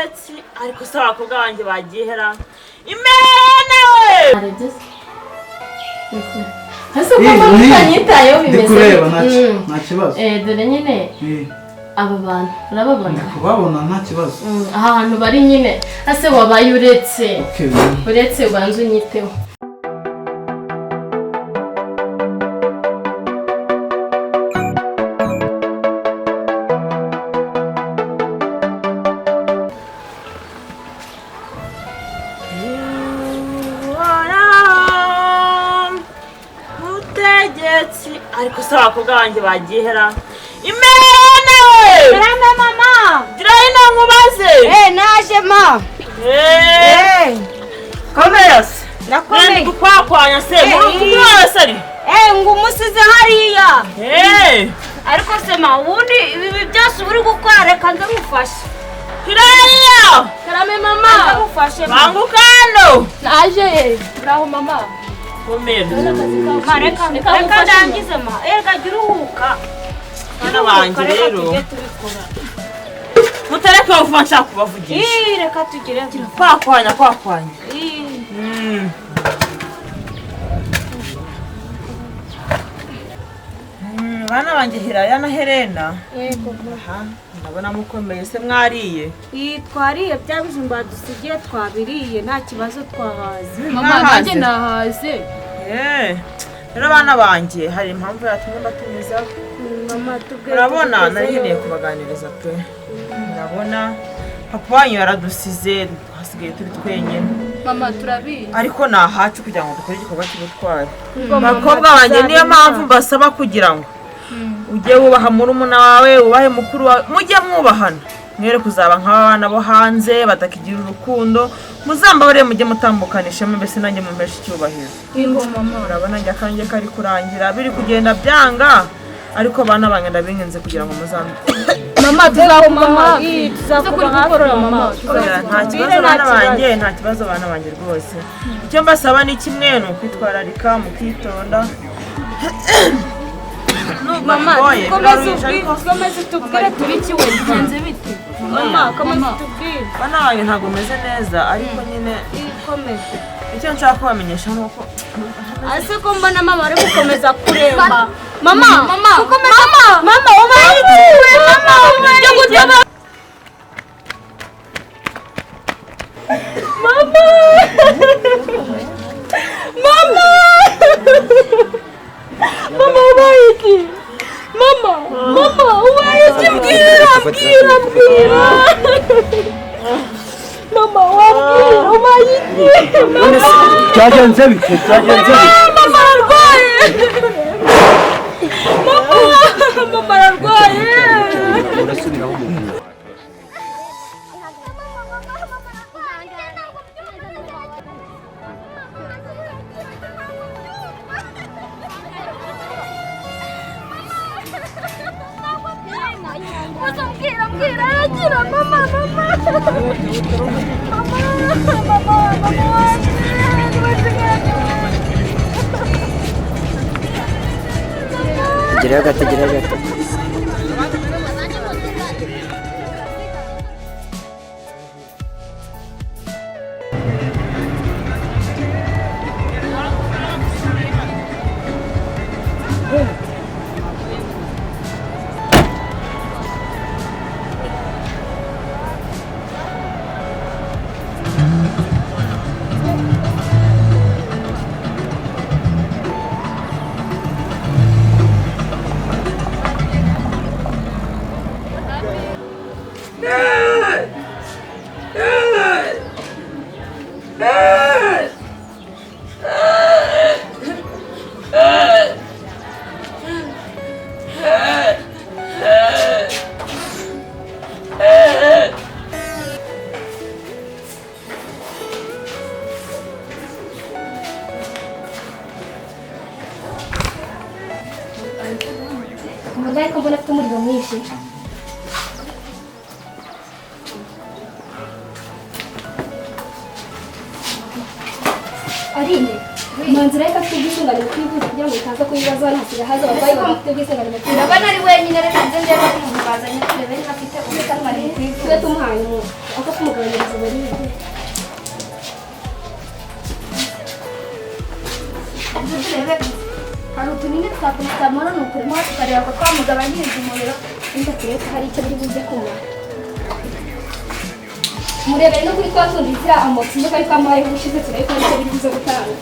Mutegetsi, ariko se abakobwa banjye bagiye hera imena we? Ese ko mbona utanyitayeho, Ndi bimeze kureba. bite? Nta kibazo. Dore nyine aba bantu urababona? Ndi kubabona, nta kibazo. Aha hantu bari nyine, ese wabaye uretse Okay. uretse ubanza unyiteho. Uhoraho, Mutegetsi, ariko se abakobwa banjye bagiye hera imena we? Karame mama. Gira hino nkubaze. Naje ma. Komera se. Ndakomeye. Ndi gukwakwanya se muri mukuru wawe se ari? Ngo umusize hariya. Ariko se ma, ubundi ibi byose uba uri gukora, reka nze ngufashe. Hirariya. Karame mama. Nze ngufashe ma. Banguka hano. Naje, uraho mama? Komera. Ma, reka Reka reka ngufashe. ndangize ma. Reka jya uruhuka. Bana banjye Reka rero. tujye tubikora. Mutareke vuba, nshaka kubavugisha. Reka tugire vuba. Kwakwanya kwakwanya. Bana banjye Hiraya na Helena. Yego. Aha, ndabona mukomeye se, mwariye? Twariye bya bijumba dusigiye, twabiriye, nta kibazo, twahaze. Mama. Mwahaze? Nanjye nahaze. Rero bana banjye, hari impamvu yatumye mbatumizaho. Mama, tubwire. Murabona, Tukugezeyo. nari nkeneye kubaganiriza pe. Murabona papa wanyu yaradusize, hasigaye turi twenyine. Mama, turabizi. Ariko ni ahacu kugira ngo dukore igikorwa cy'ubutwari. Mama, Bakobwa banjye, niyo mpamvu mbasaba kugira ngo ujye wubaha murumuna wawe, wubahe mukuru wawe, mujye mwubahana, mwere kuzaba nk'aba bana bo hanze batakigira urukundo. Muzambabarire mujye mutambukana ishema, mbese nanjye mumpeshe icyubahiro. Yego mama. Murabona njye akanjye kari kurangira, biri kugenda byanga, ariko bana banjye ndabinginze kugira ngo muzambe Mama, tuzakuba hafi. Tuzakuba Tuzakuba hafi, hafi mama. mama. Nta kibazo bana banjye, nta kibazo bana banjye rwose. Icyo mbasaba ni kimwe, ni ukwitwararika mukitonda. Nubwo Mama, bigoye, komeza biraruhije, ubwire, ariko komeza utubwire turi we bigenze bite? Mama, komeza utubwire. Bana banjye, ntabwo meze neza, ariko nyine Komeza. icyo nshaka kubamenyesha ni uko Ase ko mbona mama ari gukomeza kuremba. Mama, Mama, gukomeza, mama, ubaye iki? Mama, ubaye iki? Mama! Mama, ubaye iki? Mama, mama, ubaye iki? Mbwira, mbwira, mbwira. Mama, wabwira, ubaye iki? Mama, Byagenze bite? Byagenze bite? mama ararwaye. Mama, mama ararwaye. Urasubiraho mu nzu. Mbwira, mbwira, aragira mama, mama, mama, mama, mama wanjye. Gerayo gato, gerayo gato. Umurwayi ko mbona afite umuriro mwinshi? Aline, manzira reka afite ubwisungane mu kwivuza kugira ngo bitaza kubibazo, hano hasigaye haza abarwayi badafite ubwisungane mu kwivuza. Ndabona ari wenyine, reka nze ndebe ko umuntu bazanye turebe niba afite ubwisungane mu kwivuza. Tube tumuhaye umuntu. Ako kumugabanyiriza uburibwe. Turebe hari utunini twa paracetamol ni ukurimo tukareba ko twamugabanyiriza umuriro, wenda turebe ko hari icyo biri buze kumara. Murebere no kuri twa tundi ziriya amoxi twari twamuhaye ubushize, turebe ko hari icyo biri buze gutanga.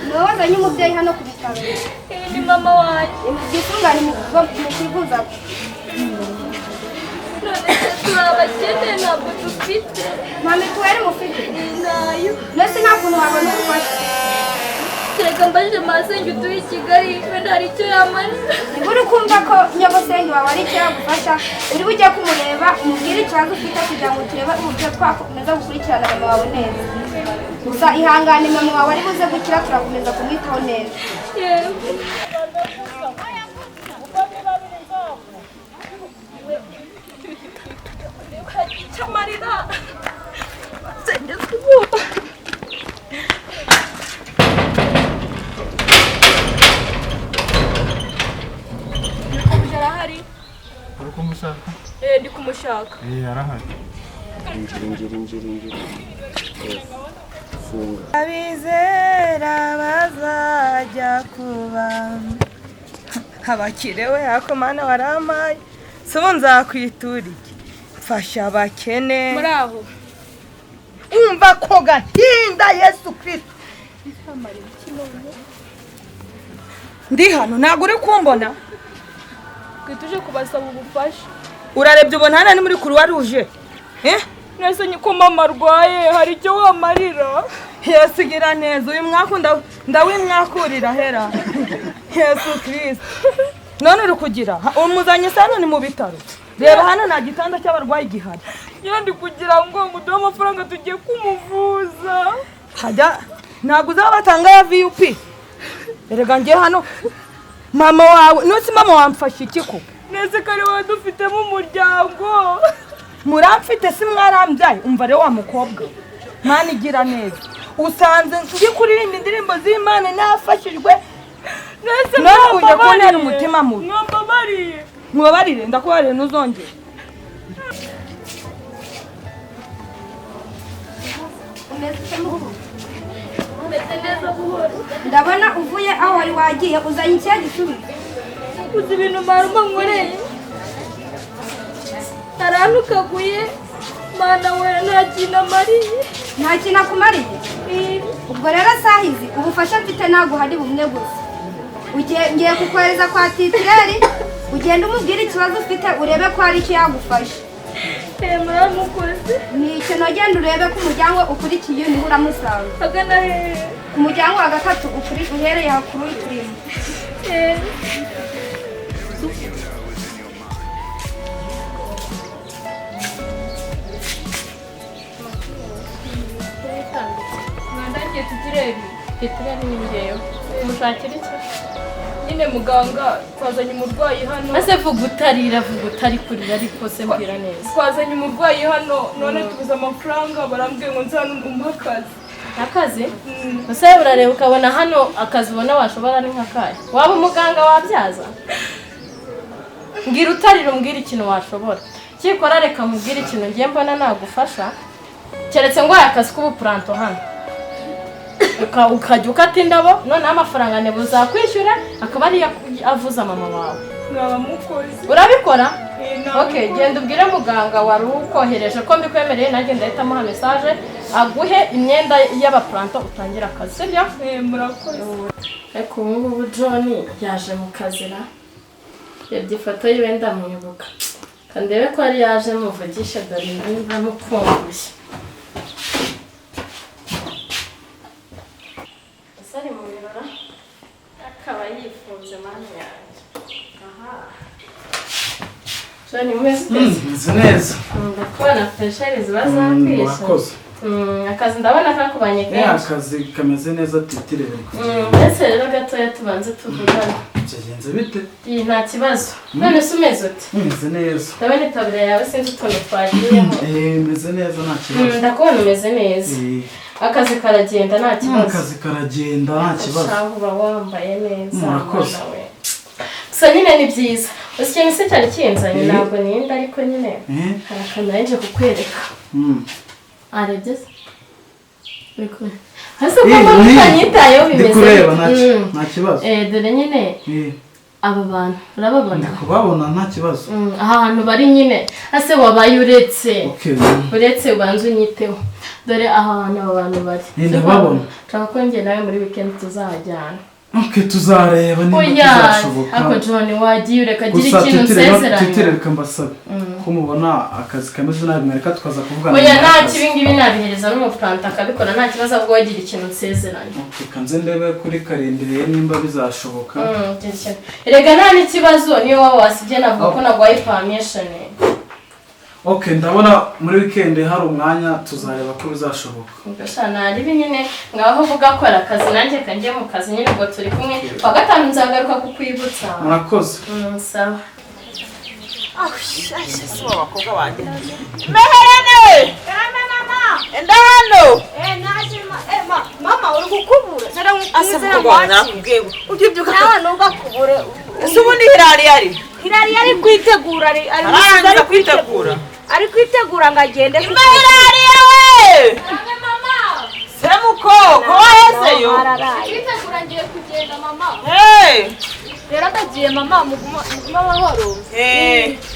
Niwe wazanye umubyeyi hano ku bitaro? Ni mama wanjye. Ubwisungane mu kwivuza. None se turi abakene, ntabwo dufite. Nta mituweli mufite? Ntayo. Mbese nta kuntu wabona ubufasha? Kereka mbajije masenge utuye i Kigali, wenda hari icyo yamarira. Niba uri kumva ko nyogosenge wawe ari icyo yagufasha, uri bujye kumureba umubwire ikibazo ufite kugira ngo turebe uburyo twakomeza gukurikirana mama wawe neza. Gusa ihangane, mama wawe ari buze gukira, turakomeza kumwitaho neza. Yego. Amarira. Arahari? Uri kumushaka? Ndi kumushaka. Arahari. Injira injira injira. Funga. Abizera bazajya kuba abakire we ako Mana warampaye, si ubu nzakwitura iki? Mfasha abakene. Muraho. Umva ko gahinda Yesu Kristo. Ndi hano ntabwo uri kumbona. Twe tuje kubasaba ubufasha. Urarebye ubona hano ni muri Croix Rouge. Nese ko mama arwaye hari icyo wamarira? Yesu gira neza, uyu mwaka ndawimwakurira hera. Yesu Kristo. None uri kugira umuzanye se hano ni mu bitaro. Reba hano nta gitanda cy'abarwayi gihari. Nyine kugira ngo muduhe amafaranga tugiye kumuvuza. Hajya ntabwo uzabatanga ya VUP. Erega ngiye hano mama wawe, none mama wamfasha iki ko? Nese ko ari wowe dufitemo umuryango. Muramfite si mwarambyaye, umva rero wa mukobwa. Mana igira neza. Usanze ndi kuririmba indirimbo z'Imana nafashijwe. Nese none ujya kuntera umutima mubi. Mwambabariye. Mubabarire, ndakubarire ntuzongere. Ndabona uvuye aho wari wagiye uzanye ikihe gisubizo? Uzi ibintu maruma nkoreye? Arantukaguye Mana we, nta kintu amariye. Nta kintu akumariye? Ubwo rero sahizi ubufasha mfite ntabwo hari bumwe gusa. Ngiye kukohereza kwa titireri, ugenda umubwire ikibazo ufite urebe ko hari icyo yagufasha. Muramukoze. Ni icyo nogenda urebe ko umuryango ukurikiye niho uramusanga. Agana hehe? Ku muryango wa gatatu uhereye hakuru turimo. Mwandangiye titireri. Titireri ni ngewe. Mushakira iki? Nyine muganga twazanye umurwayi hano. Ese vuga utarira, vuga utari kurira ariko se mbwira neza. Twazanye umurwayi hano none tubuze amafaranga, barambwiye ngo nzane umuhe akazi. Akazi? Ese urareba ukabona hano akazi ubona washobora ni nk'akahe? Waba umuganga wabyaza? Mbwira utarira umbwire ikintu washobora. Cyikora reka nkubwire ikintu ngiye mbona nagufasha. Keretse ngo akazi k'ubupuranto hano. Ukajya ukata indabo noneho amafaranga ntibuzakwishyura akaba ariyo avuza mama wawe. Urabikora? Okay, genda ubwire muganga wari ukohereje ko mbikwemereye, nanjye ndahita amuha message aguhe imyenda y'abapuranto utangira akazi, sibyo? Murakoze. Ariko ubu ngubu John yaje mu kazi ra. Rebye ifoto yiwe ndamwibuka. Kandebe ko yari yaje muvugisha dore nimba mukumbuye. Ari mu birora akaba yifunze mani yanjye. Aha. John umeze neza. Ndakubona fresheri ziba zakwishe. Murakoze. Akazi ndabona kakubanye kenshi. Akazi kameze neza titire biri kugenda. Ndetse rero gatoya tubanze tuvugane. Byagenze bite? Nta kibazo. None se umeze ute? Meze neza. Ndabona itaburiya yawe sinzi utuntu twagiyemo. Meze neza nta kibazo. Ndakubona umeze neza. Akazi karagenda nta kibazo. Akazi karagenda nta kibazo. Shahu uba wambaye neza. Murakoze. Gusa nyine ni byiza. Uzi ikintu se cyari kinzanye ntabwo ninda ariko nyine. Hari akantu nari nje kukwereka. Arebye se? Uri kumwe. Ese ko mbona utanyitayeho bimeze Ndikureba nta kibazo. Dore nyine aba bantu urababona? Ndikubabona nta kibazo. Aha hantu bari nyine ase wabaye uretse. Uretse ubanze unyiteho. Dore aha hantu aba bantu bari. Ndababona. Nshaka ko njye nawe muri weekend tuzahajyana. Okay, tuzareba niba tuzashoboka. Ako John wagiye ureka gira ikintu nsezeranye. Titire reka mbasabe. Ko mubona akazi kameze nabi mwereka tukaza kuvugana. Oya nta kibi ngibi nabihereza n'umufranta akabikora nta kibazo ahubwo wagira ikintu nsezeranye. Reka nze ndebe kuri karindiriye nimba bizashoboka. Erega nta n'ikibazo niyo waba wasibye navuga ko naguhaye permission. Okay, ndabona muri weekend hari umwanya tuzareba ko bizashoboka. Ubwo nari nyine ngaho uvuga ko akazi nanjye kanjye mu kazi nyine ubwo turi kumwe kwa gatanu nzagaruka kukwibutsa. Murakoze. Sawa. Si abakobwa banjye. Meherene! Karame mama. Enda hano. Naje mama uri gukubura. Asa nakubwiye ngo ujye ubyuka. Nawe ntugakubure. Ese ubundi Hirari yari? Hirari yari kwitegura ari kwitegura. Ari kwitegura ngo agende. Hirari yawe! Mama. Semuko, ko wahezeyo? Kwitegura ngiye kugenda mama. Hey! Rero ndagiye mama muguma amahoro.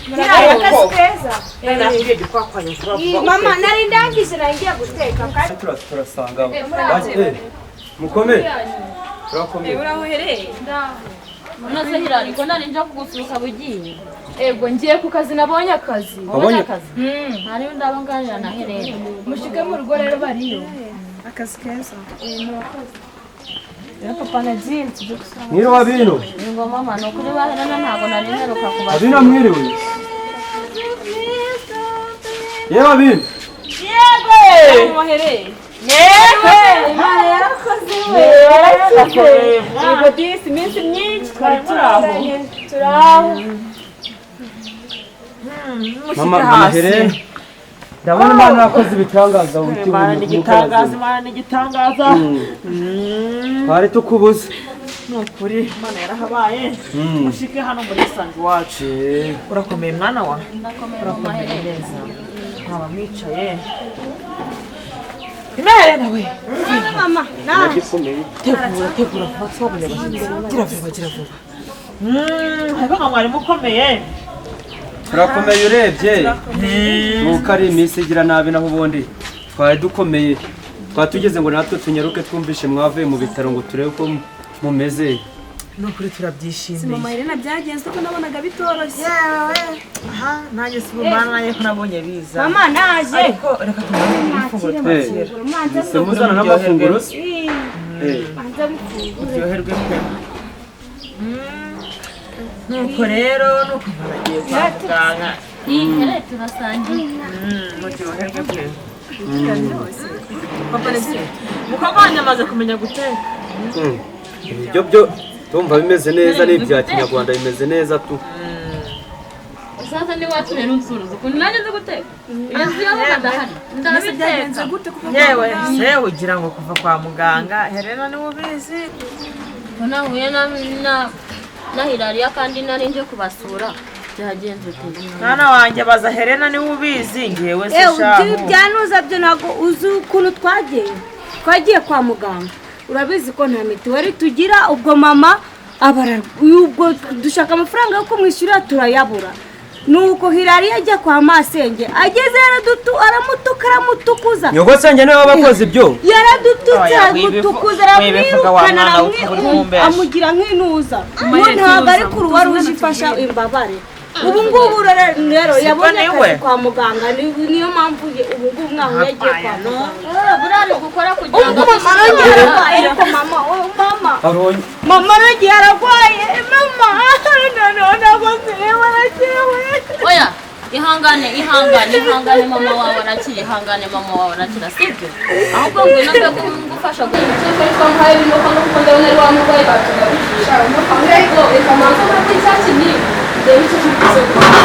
Hirari akazi keza. Nakubwiye gikwakwanya vuba vuba. Mama nari ndangije ngiye guteka kandi turasanga. Mukomeye. Turakomeye. Uraho hereye? Ndaho. Unoze Hirari ko nari nja kugusuka bugiye. Ego ngiye ku kazi nabonye akazi. Wabonye akazi? Hari ndabo nganira na Helena. Mushike mu rugo rero bariyo. Akazi keza. Murakoze. Rero papa nagiye tujye gusura. Mwiriwe abino. Ngo mama no kuri ba Helena ntago nari nheruka kubasura. Abino mwiriwe. Yewe abino. Yego. Muhereye. Yego. Imana yarakoze we. Yarakoze. Yego disi iminsi myinshi twari turaho. Turaho. Mama Helena. Ndabona Imana yakoze ibitangaza uti Imana ni igitangaza, Imana ni igitangaza. Twari tukubuze. Nukuri Imana yarahabaye. Mushike hano muri sange iwacu. Urakomeye mwana wa? Ndakomeye neza. Nkaba mwicaye. Imana we. Mama, naje. Tegura, tegura vuba twabonye abashyitsi. Gira vuba, gira vuba. Hariho mwarimu ukomeye. Turakomeye urebye. Nuko ari iminsi igira nabi naho ubundi twari dukomeye. Twatugeze ngo natwe tunyaruke twumvishe mwavuye mu bitaro ngo turebe ko mumeze. Nukuri turabyishimiye. Mama Helena byagenze uko nabonaga bitoroshye. Aha, nanjye si bumana nanjye ko nabonye biza. Mama naje. Ariko reka tubanze ifunguro twakira. Se muzana n'amafunguro se? Uryoherwe pe. Nuko rero nuko baragiye kwa muganga. Here turasangiye. Muryoherwe pe. Papa nese. Mukobwa wanjye amaze kumenya guteka. Ibyo byo tumva bimeze neza ni ibya Kinyarwanda bimeze neza tu. Sasa ni wacu rero unsuruza ukuntu nanjye nzi guteka. Iyo nzi yabaga ndahari. Ndabiteka. Yewe se ugira ngo kuva kwa muganga Helena niwe ubizi. Nahuye na Hirariya kandi nari nje kubasura. Byagenze ute? Mwana wanjye baza Helena niwe ubizi ngewe se shahu. Byanuza byo ntago uzi ukuntu twagiye. Twagiye kwa muganga. Urabizi ko nta mituweli tugira ubwo mama abara ubwo dushaka amafaranga yo kumwishyura turayabura. Nuko Hirari ajya kwa masenge ageze yaradutu aramutuka aramutukuza. Nyogosenge niwe wabakoze ibyo. Yaradututse aramutukuza aramwirukana amugira nk'inuza. Ntabwo ari kuruwa ruje ifasha imbabare. Ubu ngubu rero yabonye akazi kwa muganga niyo mpamvu ubu ngubu mwaho yagiye kwa muganga. Burari gukora kugira ngo mama ararwaye ariko mama mama mama aragiye ararwaye mama none ntabwo nzireba arakewe. Oya Ihangane, ihangane, ihangane, mama wawe arakira. Ihangane, mama wawe arakira, sibyo? Ahubwo ngwino mbe ngufasha. Cyakora twamuhaye bino hano, kuko ndabona ari wa murwayi batugarukije. Ahubwo reka manza mfate cya kinini, ndebe icyo kiri buze gukora.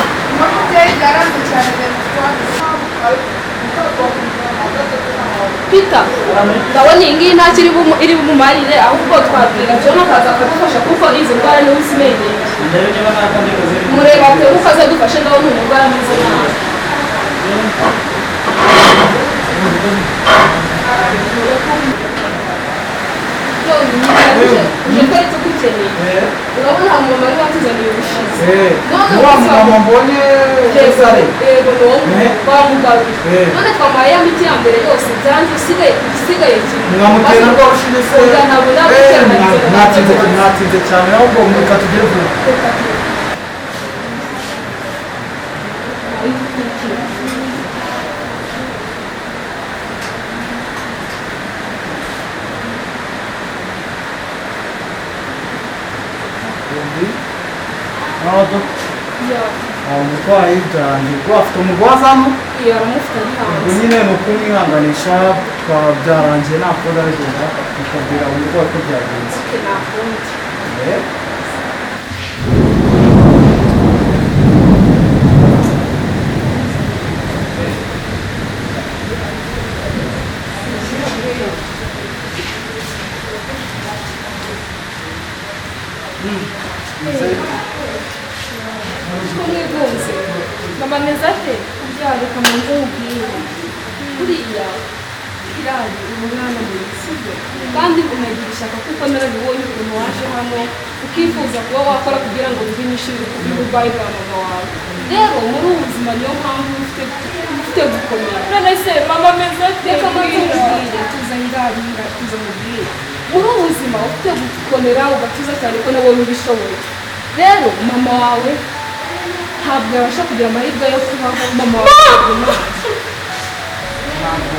Peter, ndabona iyi ngiyi ntacyo iri bumumarire. Ahubwo twabwira John akaza akadufasha, kuko izi ndwara niwe uzimenyereye. Mureba atebuka aze adufashe, ndabona umurwayi ameze nabi. John, uje twari tugukeneye. Urabona hari umumama wari watuzaniye ubushize. None Wa gusa- mama mbonye sare. Yego, ni wowe bamugaruye. None twamuhaye ya miti ya mbere yose, byanze. Usigaye kimwe. Mwamutera rwa rushinge se? Oya, ntabwo ndamutera. Mwatinze, mwatinze cyane. Ahubwo mureka tugere vuba. Umurwayi byarangiye kuba afite umurwaza hano. Iyo aramufite, ari Ubwo hanze. nyine ni ukumwihanganisha, byarangiye, nta kundi aragenda tukabwira umurwayi ko byagenze. Okay, nta kundi. Ko mwigunze, mama ameze ate? Reka manze nkubwire. Buriya irari umwana mwiza, sibyo? Kandi unagira ishyaka, kuko narabibonye ukuntu waje hano ukifuza kuba wakora kugira ngo wihe inyishu y'uburwayi bwa mama wawe. Rero muri ubu buzima niyo mpamvu ufite gukomera. None se mama ameze ate? Reka manze nkubwire, tuza ngarira, tuza nkubwire. Muri ubu buzima ufite gukomera, ugatuza cyane, ko nabonye ubishoboye. Rero mama wawe ntabwo yabasha kugira amahirwe yo kubaho. Mama wawe ntabwo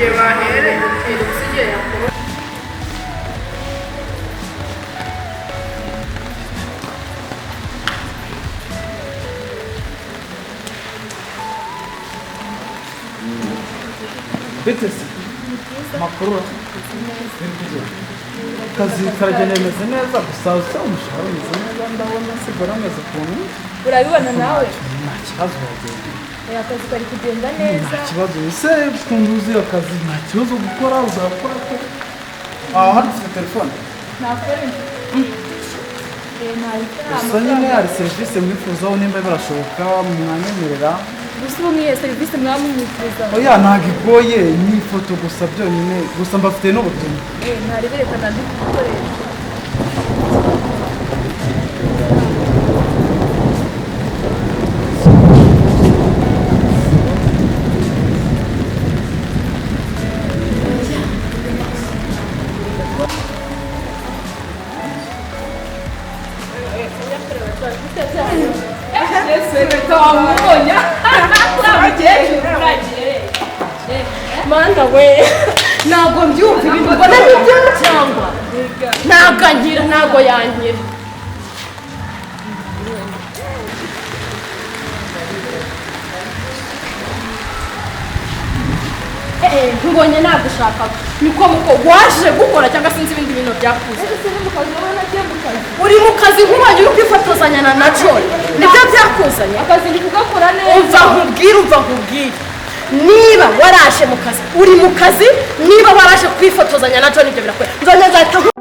Imana. Bite se? Makuru biri kugenda, akazi karagenda bimeze neza, gusa usa umushahara umeze neza, ndabona sigara ameze ukuntu. Urabibona nawe. Nta kibazo, uragenda. Akazi kari kugenda neza. Nta kibazo ese, ukuntu uzi akazi, nta kibazo gukora, uzakora ko aha hano ufite telefone. Ntakora. Gusa nyine hari serivisi mwifuzaho, nimba birashoboka mwanyemerera. Gusa ubu nk'iyo serivisi mwamwifuza? Oya, ntabwo igoye, ni ifoto gusa byonyine, gusa mbafitiye n'ubutumwa. Ntariberekana, ndi gukoresha. Wamubonye Mana we, ntabwo mbyumva ibintu mbona. Nibyo cyangwa ntabwo ankira? Ntabwo yankira. Nkubonye nagushakaga. Niko muko waje gukora cyangwa sinzi ibindi bintu byakuze? Uri mu kazi, nkubonye uri kwifotozanya na John, nibyo byakuzanye? Akazi ndi kugakora neza. Umva nkubwire, umva nkubwire, niba waraje mu kazi, uri mu kazi. Niba waraje kwifotozanya na John, ibyo birakora, nzongera nzahita.